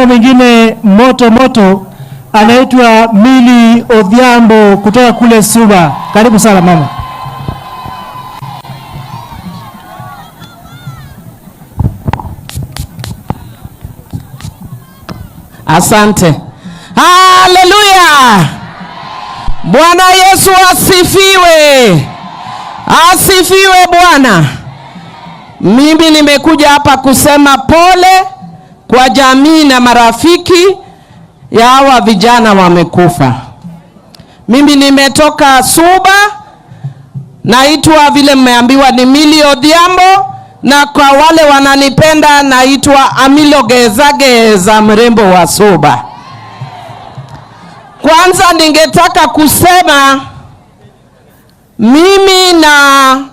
Mwingine moto moto anaitwa Millie Odhiambo kutoka kule Suba. Karibu sana mama. Asante. Haleluya! Bwana Yesu asifiwe. Asifiwe Bwana. Mimi nimekuja hapa kusema pole kwa jamii na marafiki ya hawa vijana wamekufa. Mimi nimetoka Suba, naitwa vile mmeambiwa ni Millie Odhiambo, na kwa wale wananipenda naitwa Amilo Gezageza, mrembo wa Suba. Kwanza ningetaka kusema mimi na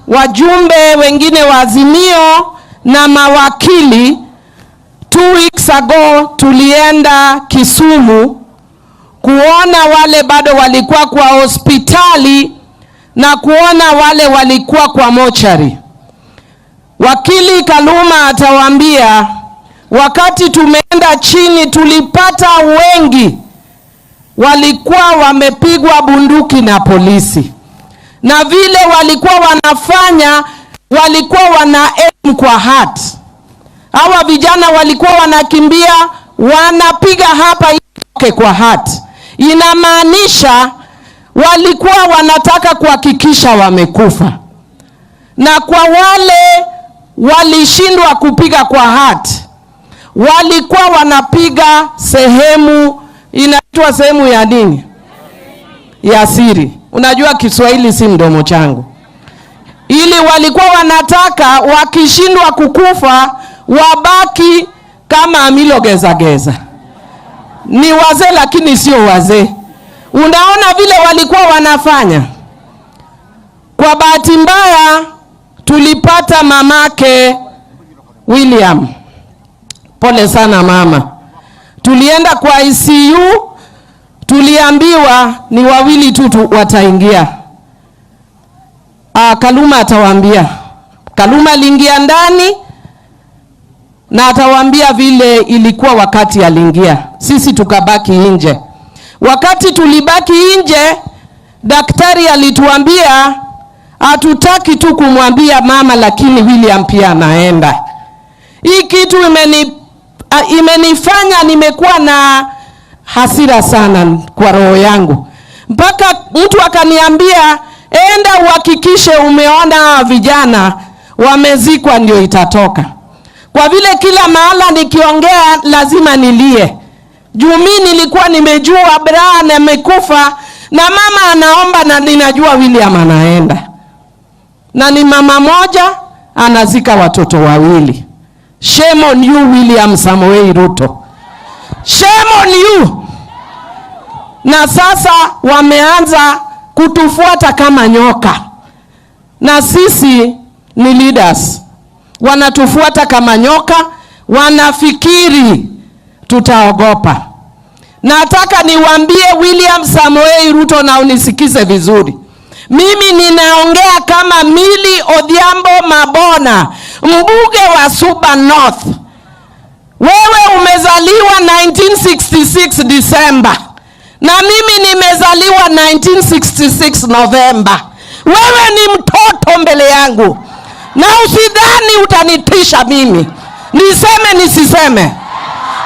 wajumbe wengine wa Azimio na mawakili 2 weeks ago tulienda Kisumu kuona wale bado walikuwa kwa hospitali na kuona wale walikuwa kwa mochari. Wakili Kaluma atawaambia wakati tumeenda chini tulipata wengi walikuwa wamepigwa bunduki na polisi. Na vile walikuwa wanafanya, walikuwa wana aim kwa heart. Hawa vijana walikuwa wanakimbia, wanapiga hapa itoke kwa heart. Inamaanisha walikuwa wanataka kuhakikisha wamekufa. Na kwa wale walishindwa kupiga kwa heart, walikuwa wanapiga sehemu inaitwa sehemu ya nini? Ya siri. Unajua Kiswahili si mdomo changu. Ili walikuwa wanataka wakishindwa kukufa wabaki kama Amilo Gezageza. Ni wazee lakini sio wazee. Unaona vile walikuwa wanafanya. Kwa bahati mbaya tulipata mamake William. Pole sana mama. Tulienda kwa ICU, tuliambiwa ni wawili tu wataingia. Kaluma atawaambia. Kaluma aliingia ndani na atawaambia vile ilikuwa wakati aliingia. Sisi tukabaki nje. Wakati tulibaki nje, daktari alituambia hatutaki tu kumwambia mama, lakini William pia anaenda. Hii kitu imenifanya nimekuwa na hasira sana kwa roho yangu. Mpaka mtu akaniambia enda uhakikishe umeona vijana wamezikwa ndio itatoka. Kwa vile kila mahala nikiongea lazima nilie. Juu mimi nilikuwa nimejua Brian amekufa na mama anaomba na ninajua William anaenda. Na ni mama moja anazika watoto wawili. Shame on you William Samoei Ruto. Shame on you. Na sasa wameanza kutufuata kama nyoka. Na sisi ni leaders. Wanatufuata kama nyoka, wanafikiri tutaogopa. Nataka niwaambie William Samoei Ruto na unisikize vizuri. Mimi ninaongea kama Millie Odhiambo Mabona, mbunge wa Suba North. Wewe umezaliwa 1966 December na mimi nimezaliwa 1966 November. Wewe ni mtoto mbele yangu. Na usidhani utanitisha mimi. Niseme nisiseme.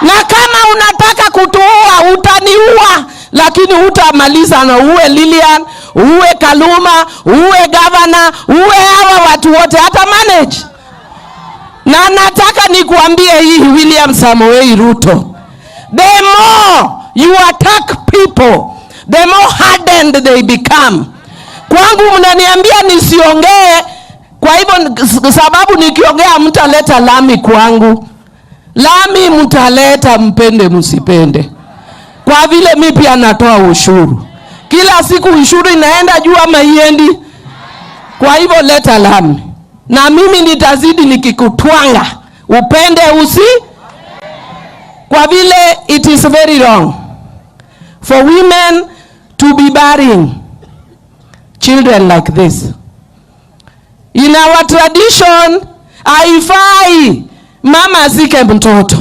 Na kama unataka kutuua utaniua, lakini hutamaliza na uwe Lilian, uwe Kaluma, uwe governor, uwe hawa watu wote hata manage. Na nataka nikuambie hii William Samoei Ruto, the more you attack people, the more hardened they become. Kwangu mnaniambia nisiongee, kwa hivyo sababu nikiongea mtaleta lami kwangu. Lami mtaleta mpende msipende. Kwa vile mimi pia natoa ushuru. Kila siku ushuru inaenda juu ama iendi. Kwa hivyo leta lami. Na mimi nitazidi nikikutwanga. Upende usi. Kwa vile it is very wrong for women to be burying children like this. In our tradition, haifai mama azike mtoto.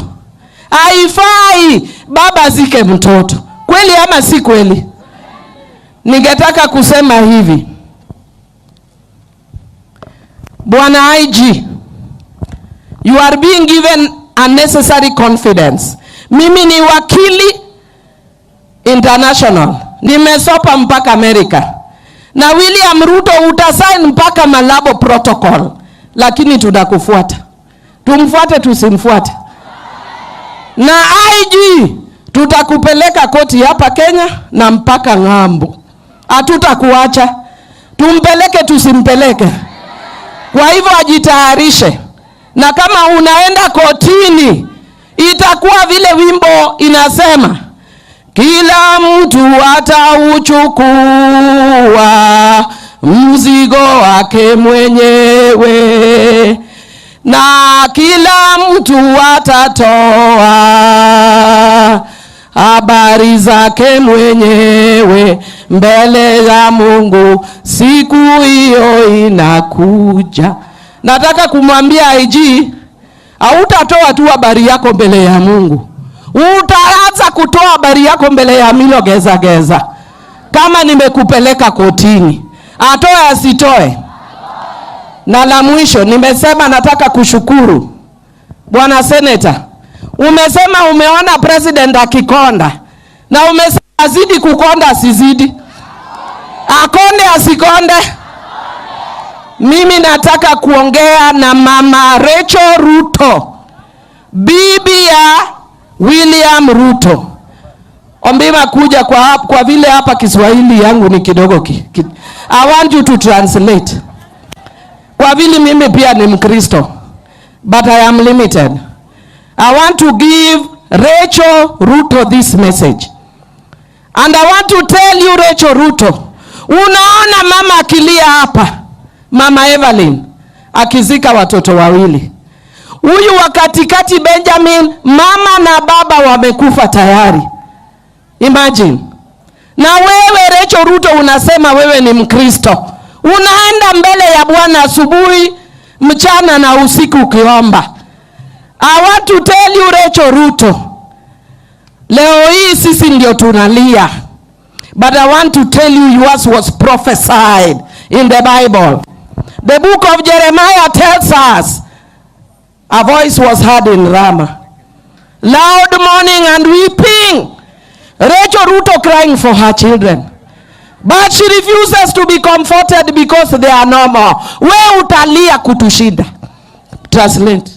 Haifai baba azike mtoto. Kweli ama si kweli? Ningetaka kusema hivi, Bwana IG, you are being given unnecessary confidence. Mimi ni wakili international, nimesoma mpaka Amerika, na William Ruto utasign mpaka Malabo Protocol, lakini tunakufuata. Tumfuate tusimfuate? Na IG, tutakupeleka koti hapa Kenya na mpaka ng'ambo, hatutakuacha. Tumpeleke tusimpeleke? Kwa hivyo ajitayarishe, na kama unaenda kotini itakuwa vile wimbo inasema, kila mtu atauchukua mzigo wake mwenyewe na kila mtu atatoa habari zake mwenyewe mbele ya Mungu, siku hiyo inakuja. Nataka kumwambia IG, hautatoa tu habari yako mbele ya Mungu, utaanza kutoa habari yako mbele ya Milo Geza Geza kama nimekupeleka kotini. Atoe asitoe? Na la mwisho nimesema nataka kushukuru Bwana Senator, umesema umeona president akikonda, na umesema azidi kukonda asizidi, akonde asikonde. Mimi nataka kuongea na Mama Rachel Ruto, bibi ya William Ruto. Ombima kuja kwa vile hapa Kiswahili yangu ni kidogo I want you to translate. Kwa vile mimi pia ni Mkristo, but I am limited. I want to give Rachel Ruto this message. And I want to tell you, Rachel Ruto, unaona mama akilia hapa, Mama Evelyn akizika watoto wawili. Huyu wa katikati Benjamin, mama na baba wamekufa tayari. Imagine. Na wewe Rachel Ruto unasema wewe ni Mkristo. Unaenda mbele ya Bwana asubuhi, mchana na usiku ukiomba. I want to tell you, Rachel Ruto, leo hii sisi ndio tunalia. But I want to tell you, yours was prophesied in the Bible. The book of Jeremiah tells us a voice was heard in Ramah, loud mourning and weeping. Rachel Ruto crying for her children. But she refuses to be comforted because they are no more. We utalia kutushinda. Translate.